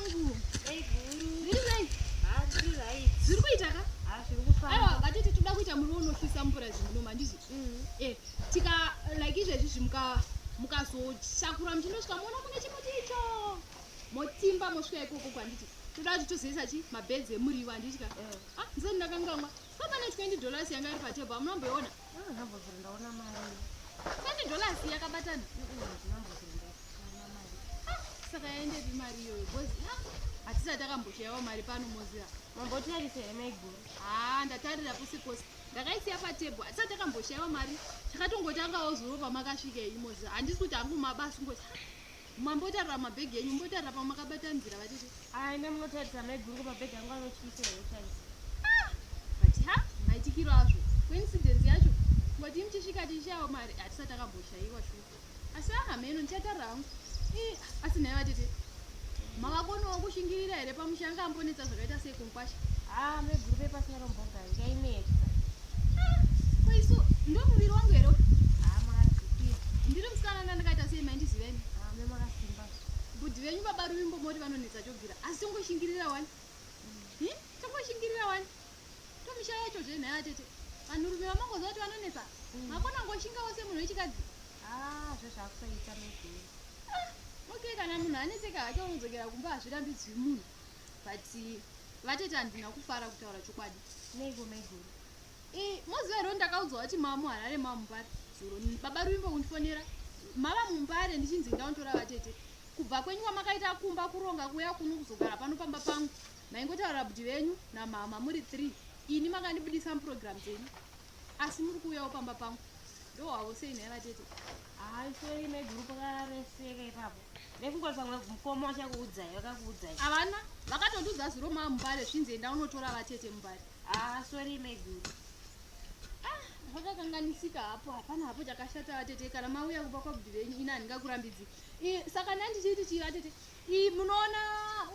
vangu. Maiguru. Zviri sei? Ha, ndiri right. Zviri kuita ka? Ha, zviri kufamba. Aiwa, vatete toda kuita muriwo unohlisa mupurazi muno mandizvo. Mm. Eh, tika like izvezvi zvimuka mukazosakura muchindosvika muona mune chimuti icho. Motimba mosvika ikoko kwanditi. Toda kuti tozoisa chi mabhedzi emuriwo handiti ka? Eh. Ah, ndisati ndakanganwa. Pa pane $20 yanga iri patable, hamuna kumboiona? Ah, ndambobvira ndaona mari. $20 yakabatana. Mm, ndinambobvira ndaona mari. Ah, saka yaendepi mari iyoyo? Because ah, hatisati takamboshayiwa mari pano moziva. Mambotarisa here maiguru? haa ndatarira pose pose ndakaisiya patebho hatisati takamboshayiwa mari takatongotangawo zuro pamakasvika imozi handisi kuti hangu mabasa kungoti mambotarira mabhegi enyu mbotarira pamakabatanidzira vatete. Ai, nemunotarisa maiguru ko mabhegi angu anotyisa here kutarisa? But ha, maitikiro azvo, coincidence yacho, kungoti muchisvika tichishayiwa mari, hatisati takamboshayiwa shuwa. Asi ahameno ndichatarira hangu. Ii, asi nhai vatete, mavakonawo kushingirira here pamusha? Anga ambonetsa zvakaita sei kumukwasha? Ah, maiguru pepasina rombogarika inetsa. Ko isu ndomuviri wangu here? Ah, makadzikira. Ndiri musikana ndandakaita sei, maindiziva imi? Ah, me makasimba. Bhudhi venyu baba Ruvimbo moti vanonetsa chobvira, asi tongoshingirira wani. Hi? Tongoshingirira wani. Tomisha yacho zve nhai atete. Vanhurume vamangoziva kuti vanonetsa. Makona ngoshingawo semunhu wechikadzi. Ah, zvezvakusaita maiguru. Okay, kana munhu anetseka hake unodzokera kumba, hazvirambidzwi munhu. But vatete, handina kufara kutaura chokwadi. Neiko maiguru? Moziva here ndakaudzwa kuti mava muHarare, mava muMbare zuro. Baba Ruvimbo kundifonera mava muMbare, ndichinzi ndauntora vatete. Kubva kwenyu kwamakaita kumba, kuronga kuuya kuno kuzogara pano pamba pangu, maingotaura bhuti venyu namama muri 3. Ini makandibudisa muprogram dzenyu, asi muri kuuyawo pamba pangu. Ndohwavo sei nhai vatete? Hayi, sorry maiguru, pakareseka ipapo. Nekungoti pamwe mukoma wachakuudzai, vakakuudzai. Havana, vakatondiudza zuro mava muMbare, zvinzi enda unotora vatete muMbare. Ah, sorry maiguru. Zvakakanganisika hapo, hapana hapo chakashata vatete. Kana mauya kumba kwabhudhi venyu, ini handingakurambidzi. Saka ndandichiti chii vatete, munoona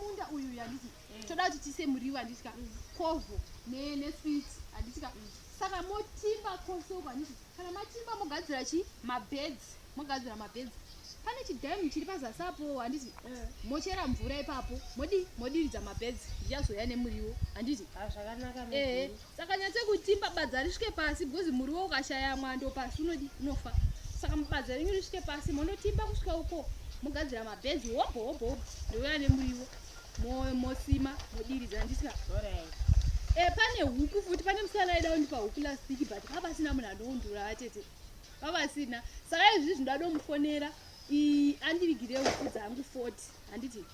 munda uyu handiti? Toda kuti tiise muriwo handiti ka, kovho nesweet handiti ka? Saka motimba kose uko handiti? Kana matimba mogadzira chi mabhedzi, mogadzira mabhedzi. Pane chidhamu chiri pazasi apo handiti? Mochera mvura ipapo, modi modiridza mabhedzi. Ndichazoya nemuriwo handiti? Ah, zvakanaka Ehe. maiguru. Saka nyatse kutimba badza risvike pasi, because muriwo ukashaya mwando pasi unodi unofa. Saka badza renyu risvike pasi, mondotimba kusvika uko, mogadzira mabhedzi hobho hobho hobho. Ndouya nemuriwo, mosima, modiridza handiti ka? Alright. E, pane huku futi. Pane musikana aida kundipa huku last week, but papasina munhu anoundura vatete, papasina. Saka izvizvi ndadomufonera andivigire huku dzangu 40 handiti,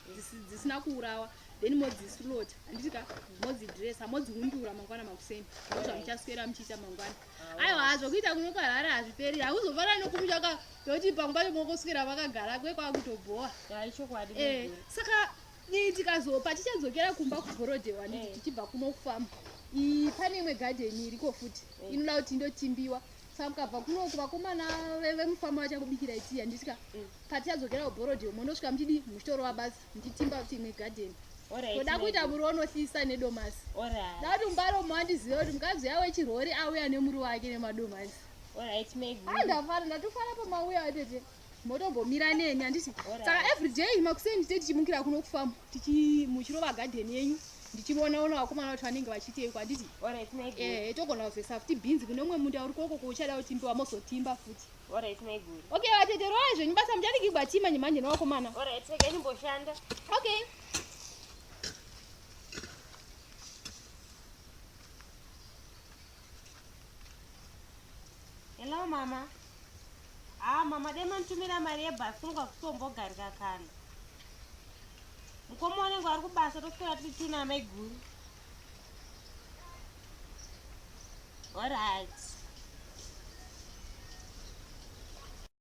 dzisina kuurawa, then modzislaughter handiti ka, modzidressa, modziundura mangwana makuseni. Ndozvamuchaswera muchiita mangwana. Aiwa, hazvokuita kuno kwarara hazviperi, hakuzofanana nokumusha ka nokuti pamwe pacho mokoswera vakagara kwekwakutobhowa. Hayi, chokwadi maiguru. Saka tikazo patichadzokera kumba kuBorodhewa handiti, tichibva kuno kufamu, pane imwe gadheni iriko futi inoda kuti indotimbiwa. Saka mukabva kunoku, vakomana vemufamu vachakubikirai tii handiti ka? Patichadzokera kuBorodhewa mondosvika muchidi muchitorova basa, muchitimba futi imwe gadheni. Alright. Toda kuita maiguru. muriwo unohlisa nedomasi. Alright. Da kuti muMbare mandiziva kuti mukadzi uya wechirori auya nemuriwo wake nemadomasi. Alright maiguru. Ah, ndafara, ndatofara pamauya atete. Motombomira neni handiti? Alright. Saka everyday makuseni tite tichimukira kuno kufamu, tichi muchirova gadheni yenyu, ndichionaona vakomana kuti vanenge vachiiteiko handiti? Alright maiguru. Togona kuzoisa futi bhinzi kune umwe munda uri koko kuchada kutimbiwa, mozotimba futi. Alright maiguru. Okay vatete, rovai zvenyu basa, muchavigirwa tii manje manje nevakomana. Alright, regai ndimboshanda. Okay. Hello mama. Ah mama, dai manditumira mari yebhasi, kunonga kusombogarika kana. Mukoma wanenge vari kubasa, toswera tiri tuna maiguru. Alright.